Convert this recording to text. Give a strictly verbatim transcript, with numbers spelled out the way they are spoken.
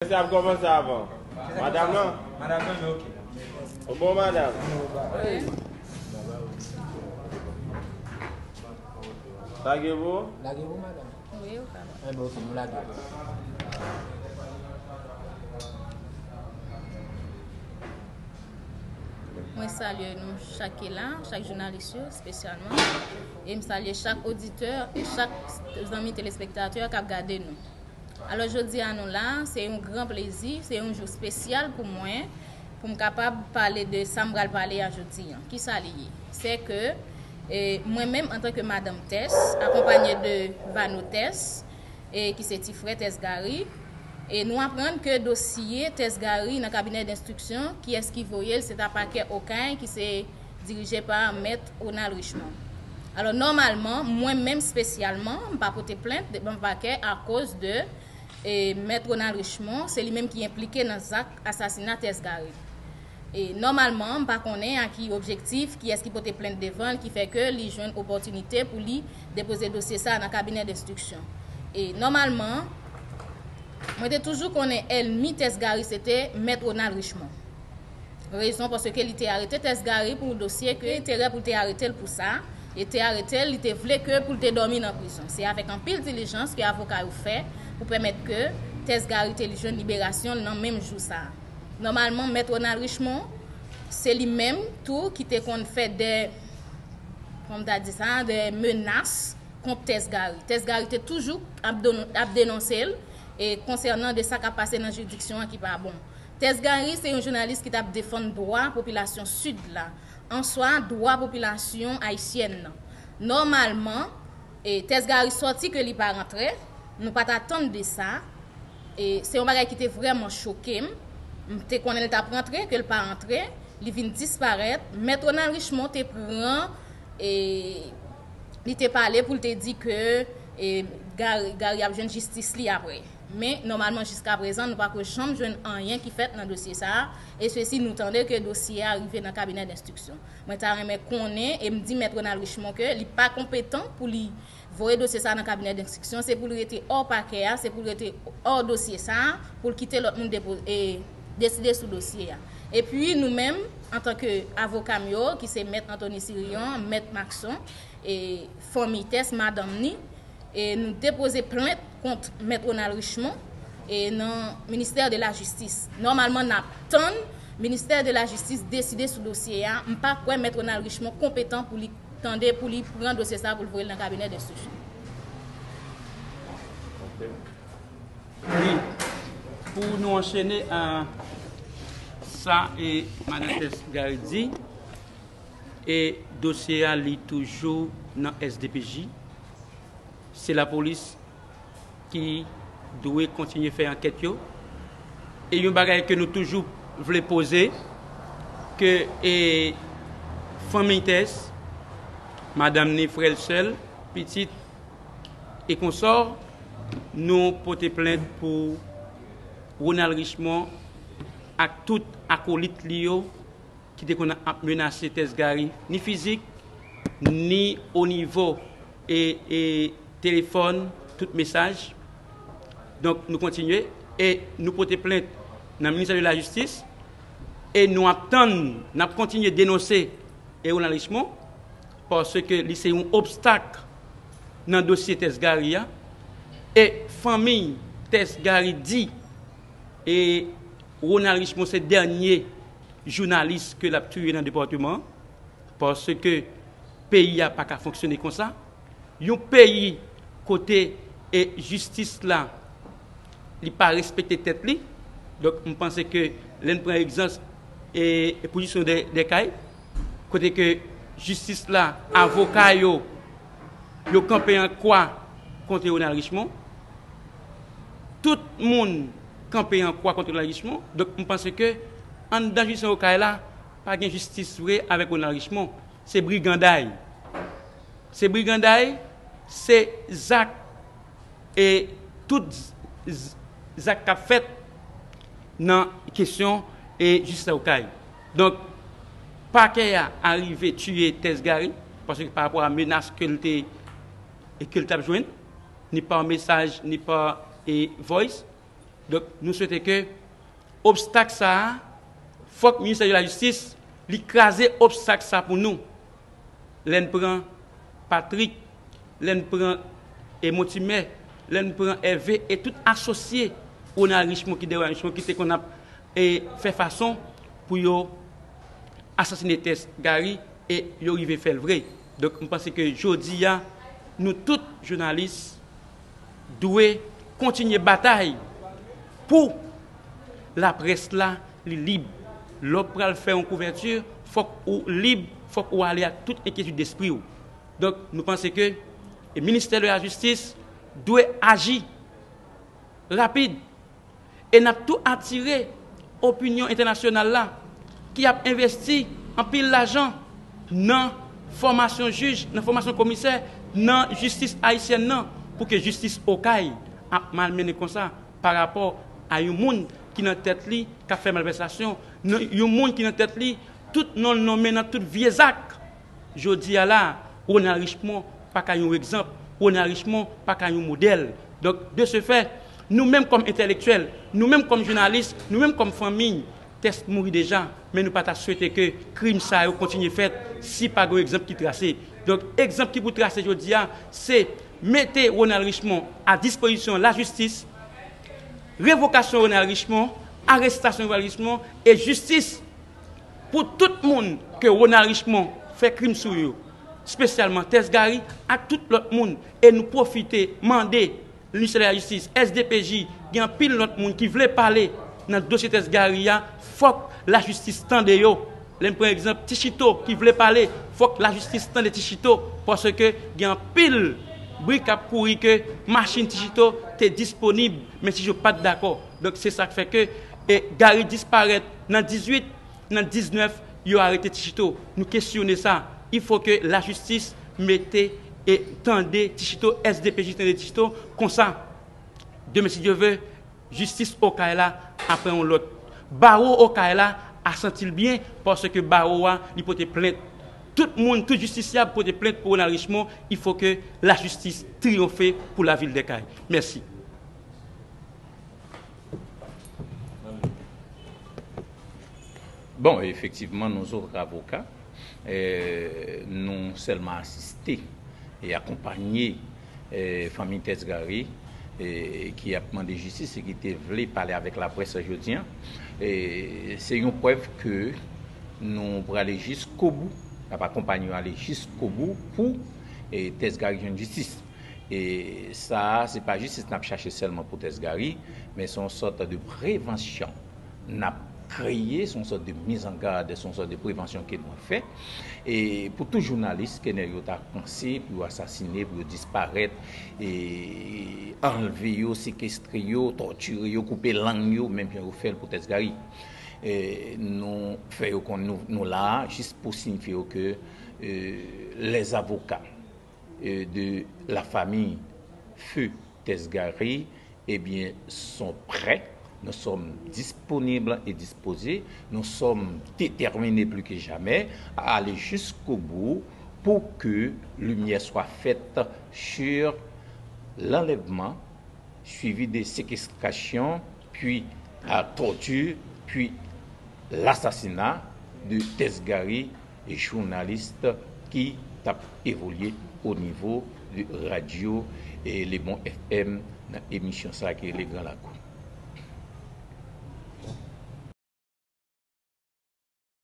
Mesye ap kòmanse avan. Madanm nan? Madanm nan, men oke. Bon, madanm. Lage pou ou? Lage pou madanm. Wi, ou ka. Enben, oke, nou lage. Mwen salye nou chak ki la, chak jounalis yo espesyalman. E m salye chak oditè e chak zanmi telespektatè k ap gade nou. Alò, jodi a nou la, se yon gran plezi, se yon jou espesyal pou mwen, pou m kapab pale de sa m pral pale a jodi a. Kisa li ye? Se ke, e, mwen menm, antanke madanm Tès, akonpanye de Vano Tès, e ki se ti frè Tès Gary, e nou aprann ke dosye Tès Gary nan kabinè denstriksyon, kiyès ki voye l, se ta pakè Okay, ki se dirije pa Mèt Ronald Richemond. Alò, nòmalman, mwen menm espesyalman, m pa pote plent devan pakè akoz de, e, Mèt Ronald Richemond, se li menm ki enplike nan zak asasina Tès Gary. E, nòmalman, m pa konnen a ki objektif, kiyès ki pote plent devan l, ki fè ke li jwenn opòtinite pou li depoze dosye sa a nan kabinè denstriksyon. E, nòmalman, mwen te toujou konnen ènmi Tès Gary se te Mèt Ronald Richemond. Rezon, paske li te arete Tès Gary pou yon dosye ke enterè pou l te arete l pou sa, e te arete l, li te vle ke pou l te dòmi nan prizon. Se avèk anpil dilijans ke avoka yo fè pou pèmèt ke Tès Gary te jwenn liberasyon l nan menm jou sa a. Nòmalman, Mèt Ronald Richemond, se li menm tou ki te konn fè de, kòman m ta di sa, de menas kont Tès Gary. Tès Gary te toujou ap don-, ap denonse l, e konsènan de sa k ap pase nan jiridiksyon an ki pa bon. Tès Gary se yon jounalis ki t ap defann dwa popilasyon Sid la, answa dwa popilasyon ayisyèn nan. Nòmalman, e, Tès Gary sòti ke li pa rantre, nou pa t atann de sa. E se yon bagay ki te vrèman choke m. M te konnen l t ap rantre, ke l pa rantre. Li vin disparèt. Mèt Ronald Richemond te pran, e, li te pale pou l te di ke, e, Gary, Gary ap jwenn jistis li apre. Men, nòmalman, jiskaprezan, nou pako janm jwenn anyen ki fèt nan dosye sa a. E sesi, nou tande ke dosye a rive nan kabinè denstriksyon. Mwen ta renmen konnen, e m di Mèt Ronald Richemond ke li pa konpetan pou li voye dosye sa a nan kabinè denstriksyon, se pou l rete hors pakè a, se pou l rete hors dosye sa a, pou l kite lòt moun depo-, e, deside sou dosye a. Epi, nou menm, antanke avoka m yo, ki se Mèt Anthony Sirion, Mèt Maxon, e fanmi Tès, madanm ni, e nou depoze plent kont Mèt Ronald Richemond, e nan Ministè de la Jistis. Nòmalman, n ap tann Ministè de la Jistis deside sou dosye a. M pa kwè Mèt Ronald Richemond konpetan pou li tande, pou li pran dosye sa a, pou l voye l nan kabinè denstriksyon. Wi. Pou nou anchene a sa e Madan Tès Gary di, e dosye a li toujou nan S D P J. Se lapolis ki dwe kontinye fè ankèt yo. E yon bagay ke nou toujou vle poze, ke, e, fanmi Tès, madanm ni, frè l, sè l, pitit e konsò, nou pote plent pou Ronald Richemond ak tout akolit li yo ki te konn ap menase Tès Gary, ni fizik, ni o nivo e, e telefòn, tout mesaj. Donk, nou kontinye e nou pote plent nan Ministè de la Jistis e nou ap tann, n ap kontinye denonse e Ronald Richemond, paske li se yon obstak nan dosye Tès Gary a. E fanmi Tès Gary di, e Ronald Richemond se dènye jounalis ke l ap tiye nan depatman an, paske peyi a pa ka fonksyone konsa. Yon peyi kote e jistis la, li pa respekte tèt li. Donk, m panse ke lè n pran egzanp e, e pozisyon de, de Okay, kote ke jistis la, avoka yo, yo kanpe an kwa kont Ronald Richemond. Tout moun kanpe an kwa kont Ronald Richemond. Donk, m panse ke anndan jisyon Okay la, pa gen jistis vre avèk Ronald Richemond. Se briganday. Se briganday, se zak e tout z-, z-, zak k ap fèt nan kesyon e jistis Okay. Donk, pakè a arive tiye Tès Gary, paske pa rapò a menas ke l te, e ke l t ap jwenn, ni pa mesaj, ni pa, e, voice. Donk, nou swete ke obstak sa a, fòk Ministè de la Jistis li kraze obstak sa pou nou. Lè n pran Patrick, lè n pran e Montimè, lè n pran Ève e tout asosye Ronald Richemond ki dèyè Ronald Richemond ki te konn ap e fè fason pou yo asasine Tès Gary e yo rive fè l vre. Donk, m panse ke jodi a, nou tout jounalis dwe kontinye batay pou laprès la li lib. Lè w pral fè yon kouvèti, fòk ou lib, fòk ou ale ak tout enkyetid despri w. Donk, nou panse ke e Ministè de la Jistis dwe aji rapid. E n ap tou atire opinyon entènasyonal la ki ap envesti anpil lajan nan fòmasyon jij, nan fòmasyon komisè, nan jistis ayisyèn nan, pou ke jistis Okay ap malmennen konsa pa rapò a yon moun ki nan tèt li k ap fè malvèsasyon, nan yon moun ki nan tèt li tout non l nonmen nan tout vye zak. Jodi a la, Ronald Richemond pa ka yon egzanp, Ronald Richemond pa ka yon modèl. Donk, de ce fait, nou menm kòm entèlektyèl, nou menm kòm jounalis, nou menm kòm fanmi, Tès mouri deja, men nou pa ta swete ke krim sa yo kontinye fèt si pa gen yon egzanp ki trase. Donk, egzanp ki pou trase jodi a, se mete Ronald Richemond a dispozisyon lajistis, revokasyon Ronald Richemond, arestasyon Ronald Richemond e jistis pou tout moun ke Ronald Richemond fè krim sou yo, espesyalman Tès Gary ak tout lòt moun. E nou pwofite mande Ministè de la Jistis, S D P J, gen anpil lòt moun ki vle pale nan dosye Tès Gary a, fòk lajistis tande yo. Lè m pran egzanp Ti Chito ki vle pale, fòk lajistis tande Ti Chito, paske gen anpil bri k ap kouri ke machin Ti Chito te disponib, men Ti Chito pa t dakò. Donk, se sa k fè ke e Gary disparèt nan dizuit, nan diznèf, yo arete Ti Chito. Nou kesyone sa. Il faut que la justice mete e tande Ti Chito, S D P J tande Ti Chito, konsa, demen, si Dye vle, jistis Okay la ap pran yon lòt. Bawo Okay la a santi l byen, paske bawo a, li pote plent. Tout moun, tout jistisyab pote plent pou Ronald Richemond. Il faut que la justice triomphe pour la ville des Cayes. Mèsi. Bon, efektivman, nou zòt avoka, eh, nou sèlman asiste e akonpanye eh, fanmi Tès Gary eh, ki ap mande jistis e ki te vle pale avèk laprès jodi a. Eh, se yon prèv ke nou prale jiskobou, n ap akonpanye yo ale jiskobou pou eh, Tès Gary jwenn jistis. E sa a, se pa jistis n ap chache sèlman pou Tès Gary, men se yon sòt de prevansyon n ap kreye, se yon sòt de mizangad, se yon sòt de prevansyon ke nou ap fè. E pou tout jounalis ke nèg yo ta panse pou yo asasine, pou yo disparèt, e anlve yo, sekestre yo, tòtire yo, koupe lang yo, menm jan yo fè l pou Tès Gary. E nou fè yo konn nou, nou la a jis pou siyifye yo ke eh, les avocats eh, de la famille Feu Tès Gary, eh bien, sont prêts. Nous sommes disponibles et disposés. Nous sommes déterminés plus que jamais à aller jusqu'au bout pour que lumière soit faite sur l'enlèvement suivi de séquestration, puis la torture, puis l'assassinat de Tès Gary, jounalis ki t ap evolye o nivo de radyo eh, Le Bon F M nan emisyon sa ki rele Gran Lakou.